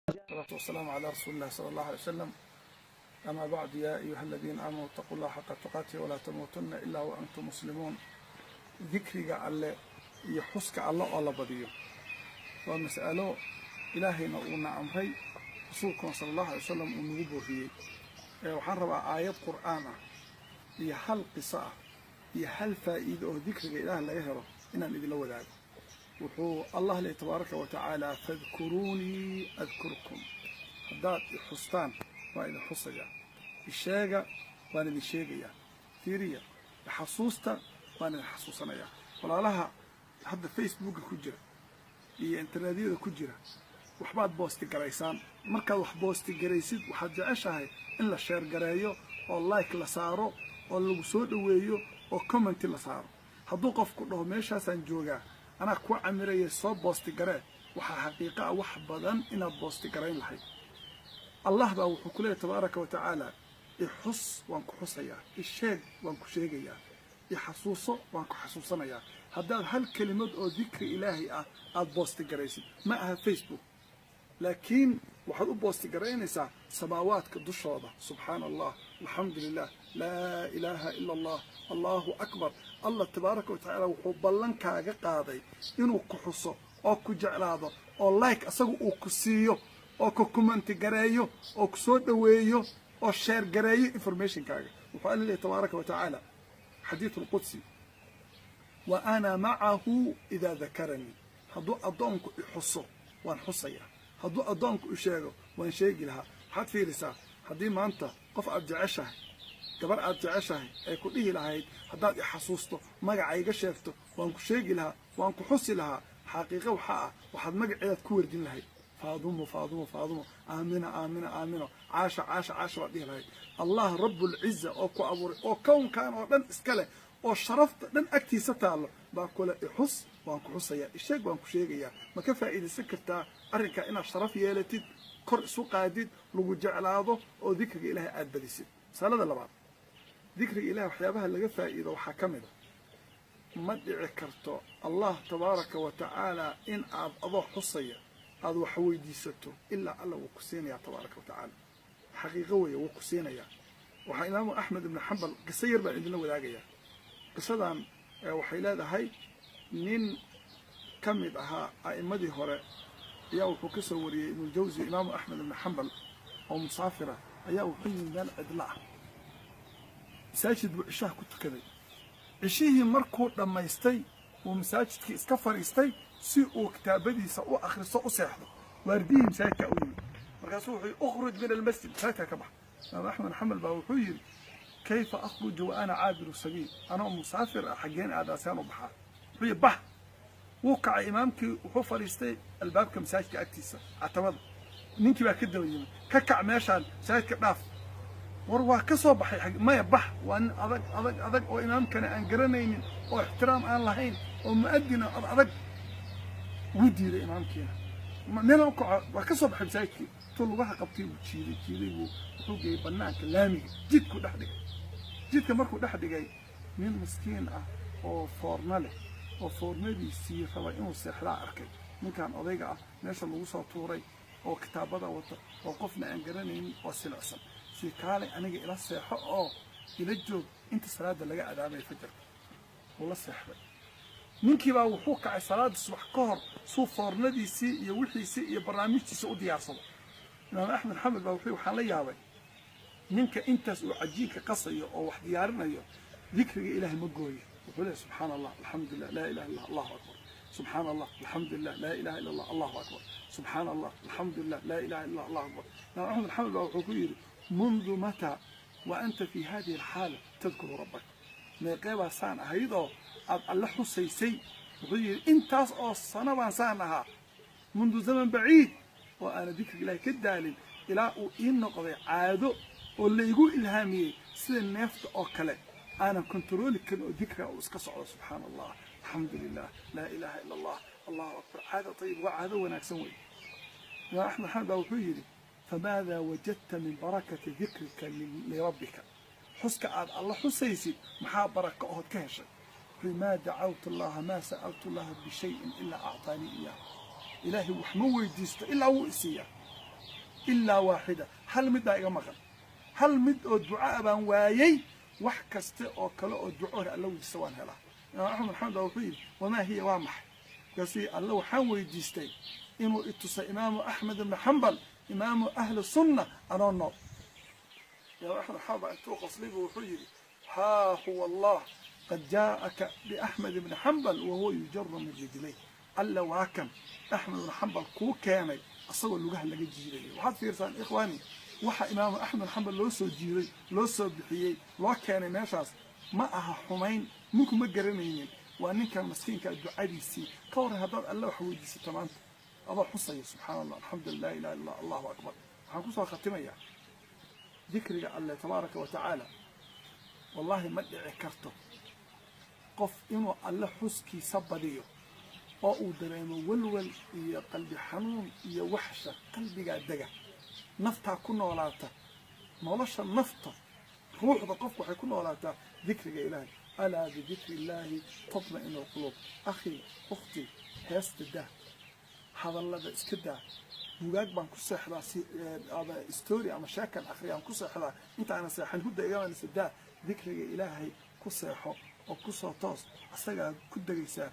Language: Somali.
الصلاة والسلام على رسول الله صلى الله عليه وسلم. أما بعد، يا أيها الذين آمنوا اتقوا الله حق تقاته ولا تموتن إلا وأنتم مسلمون. Dikriga Alle iyo xuska Alle oo la badiyo waa mas'alo Ilaahayna uuna amray, Rasuulkuna sala Allahu alay wasalam uu nagu booriyey. Waxaan rabaa aayad Qur'aan ah iyo hal qiso ah iyo hal faa'iido oo dikriga Ilaah laga helo inaan idinla wadaago. Wuxuu Allah leh tabaaraka wa tacaala: فاذكروني أذكركم. Haddaad i xustaan, waan idin xusayaa. Isheega, waan idin sheegayaa. Fiiriya, xasuusta, waan idin xasuusanayaa. Walaalaha hadda Facebooka ku jira iyo internetyada ku jira, waxbaad post garaysaan. Markaad wax post garaysid, waxaad jeceshahay in la share gareeyo oo like la saaro oo lagu soo dhoweeyo oo comment la saaro. Hadduu qofku dhaho: "Meeshaasaan joogaa, anaa kuu camiraya, soo post garee," waxaa xaqiiqa ah wax badan inaad post garayn lahayd. Allah baa wuxuu ku leeyahy tabaaraka wa tacaala: "Ixus, waan ku xusayaa. Isheeg, waan ku sheegayaa. Ixasuuso, waan ku xasuusanayaa." Haddaad hal kelimad oo dikri Ilaahay ah aada post garaysid, ma aha Facebook, laakiin waxaad u post garaynaysaa samaawaadka dushooda: subxaana Allah, alxamdu lilah, laa ilaaha ila Allah, Allahu akbar. Allah tabaaraka wa tacaala wuxuu ballankaaga qaaday inuu ku xuso oo ku jeclaado oo like asaga uu ku siiyo oo ku comment gareeyo oo ku soo dhoweeyo oo share gareeyo informationkaaga. Wuxuu Alla leeyahy tabaaraka wa tacaala, xadiiث الqudsi: وأنا معه إذا ذكرني. Hadduu addoonku i xuso, waan xusayaa. Hadduu addoonku i sheego, waan sheegi lahaa. Waxaad fiirisaa, haddii maanta qof aad jeceshahay, gabar aad jeceshahay, ay ku dhihi lahayd: "Haddaad i xasuusto, magacayga sheegto, waan ku sheegi lahaa, waan ku xusi lahaa," xaqiiqo waxaa ah waxaad magaceedaad ku wardin lahayd: Faadumo, Faadumo, Faadumo, Aamina, Aamina, Aamino, Caasha, Caasha, Caasha, baad dhihi lahayd. Allah Rabbulciza oo ku abuuray oo kownkan oo dhan iska leh oo sharafta dhan agtiisa taallo baa kule: "Ixus, waan ku xusayaa. Isheeg, waan ku sheegayaa." Ma ka faa'iidaysan kartaa arrinkaa inaad sharaf yeelatid, kor isu qaadid, lagu jeclaado oo dikriga Ilaahay aad badisid? Masalada labaad, dikriga Ilahay waxyaabaha laga faa'iido waxaa ka mid a: ma dhici karto Allah tabaaraka wa tacaala in aad adoo xusaya aad wax weydiisato ilaa Alla wuu ku siinayaa tabaaraka wa tacaala. Xaqiiqo weeye, wuu ku siinayaa. Waxaa Imaamu Axmed ibnu Xambal, qiso yar baan idinla wadaagayaa. Qisadan waxay leedahay, nin ka mid ahaa a'immadii hore ayaa wuxuu ka soo wariyey Ibnuljawsi: Imaamu Axmed ibnu Xambal oo musaafira ayaa wuxuu yimid meel cidlo ah. Masaajid buu cishaha ku tukaday. Cishihii markuu dhammaystay, uu masaajidkii iska fadhiistay si uu kitaabadiisa u akhristo, u seexdo. Waardiyihii masaajidkaa u yimid, markaasuu wuxuu yidhi: اخرج من المسجد, masaajidkaa ka bax. Imaam Axmed Xambal baa wuxuu yidhi: كيف أخرج وأنا عابر سبيل? Anoo musaafir ah, xaggeen aadaasaan u baxaa? Wuxuu yidhi: "Bax." Wuu kacay imaamkii, wuxuu fadhiistay albaabka masaajidka agtiisa, catabada. Ninkii baa ka daba yimid: "Ka kac meeshaan, masaajidka dhaaf." "War waa ka soo baxay." "Maya, bax." Waa nin adag, adag, adag oo imaamkana aan garanaynin oo ixtiraam aan lahayn oo mu'adina ad adag. Wuu diiday imaamkiina. Meel u kaco, waa ka soo baxay masaajidkii. Intuu lugaha qabtay buu jiiday, jiiday buu, wuxuu geeyey banaanka laamiga, jidkuu dhex dhigay. Jidka markuu dhex dhigay, nin miskiin ah oo foorno leh oo foornadiisii raba inuu seexdaa arkay ninkan odayga ah meesha lagu soo tuuray oo kitaabada wata oo qofna aan garanaynin oo silicsan. Si kaalay, aniga ila seexo oo ila joog inta salaada laga adaamaya fajarka. Wuu la seexday. Ninkii baa wuxuu kacay salaada subax ka hor suu foornadiisii iyo wixiisii iyo barnaamijtiisa u diyaarsado. Imaam Axmed Xamed baa wuxuu: "Waxaan la yaabay ninka intaas uu cajiinka qasayo oo wax diyaarinayo, dikriga Ilaahay ma gooyo." Wuxuu leeyahy: "Subxaana Allah, alxamdulilah, laa ilaha illa, Allahu akbar. Subxaana Allah, alxamdulilah, laa ilaha illa Allah, Allahu akbar. Subxaana Allah, alxamdulilah, laa ilaha illa, Allahu akbar." Imaam Axmed Xamed baa wuxuu ku yidhi: منذ متى وأنت في هذه الحالة تذكر ربك? Meeqee baa saan ahayd oo aad Alle xusaysay? Wuxuu yidhi: "Intaas oo sano baan saan ahaa, منذ زمن بعيد, oo aana dikriga Ilahay ka daalin ilaa uu ii noqday caado oo laygu ilhaamiyey sida neefta oo kale, aanan kontarooli karin oo dikriga uu iska socdo: subxaana Allah, alxamdu lilah, laa ilaha ila Allah, Allahu akbar." Caada طيب, waa caado wanaagsan wey. Imaam Axmed Xamed baa wuxuu yidhi: فماذا وجدت من بركة ذكرك لربك? Xuska aad Alla xusaysid, maxaa barako ood ka heshay? Wuxuu: ما دعوت الله, ما سألت الله بشيء إلا أعطاني إياه. Ilaahay wax ma weydiisto ilaa wuu isiiyaa. Ilaa waaxida, hal mid baa iga maqan, hal mid oo ducaa baan waayey. Wax kaste oo kale oo duco hore Alla weydiista waan helaa. Imaam Axmed Maxamed baa wuxuu yidhi: "Wamaa hiya? Waa maxay?" Markaasuu yidhi: "Alle waxaan weydiistay inuu itusay Imaamu Axmed ibnu Xambal, imaamu ahli sunna, anoo nool." Imaam Axmed Xambal baa intuu qoslaybu wuxuu yidhi: "Haa huwa Allah qad jaa'aka biAxmed ibni Xambal wahuwa yujaru min rijlay." Alla waa kan Axmed ibnu Xambal kuu keenay isagoo lugaha laga jiidayo. Waxaad fiirsaan, ikhwaani, waxa Imaamu Axmed Xambal loo soo jiiday, loo soo bixiyey, loo keenay meeshaas ma aha xumayn. Ninku ma garanaynin, waa ninkan maskiinkaa ducadiisii. Ka warran haddaad Alle wax weydiisato maanta adoo xusaya subxaana Allah, alxamdu lilah, ilaha illah, allahu akbar? Waxaan kusoo khatimayaa dikriga Alle tabaaraka wa tacaala. Wallahi ma dhici karto qof inuu Alle xuskiisa badiyo oo uu dareemo walwal iyo qalbi xanuun iyo waxsha. Qalbigaa dega, naftaa ku noolaata. Nolosha nafta, ruuxda qofku waxay ku noolaataa dikriga Ilaahay. Alaa bidikri illaahi tatma'inu alquluub. Akhii, ukhtii, heesta daa, hadallada iska daa. Bugaag baan ku seexdaa, si ama story ama sheekan akhriyaan ku seexdaa intaanan seexan, hudda igamanaysa. Daa, dikriga Ilaahay ku seexo oo kusoo toos, asagaa ku degaysaa.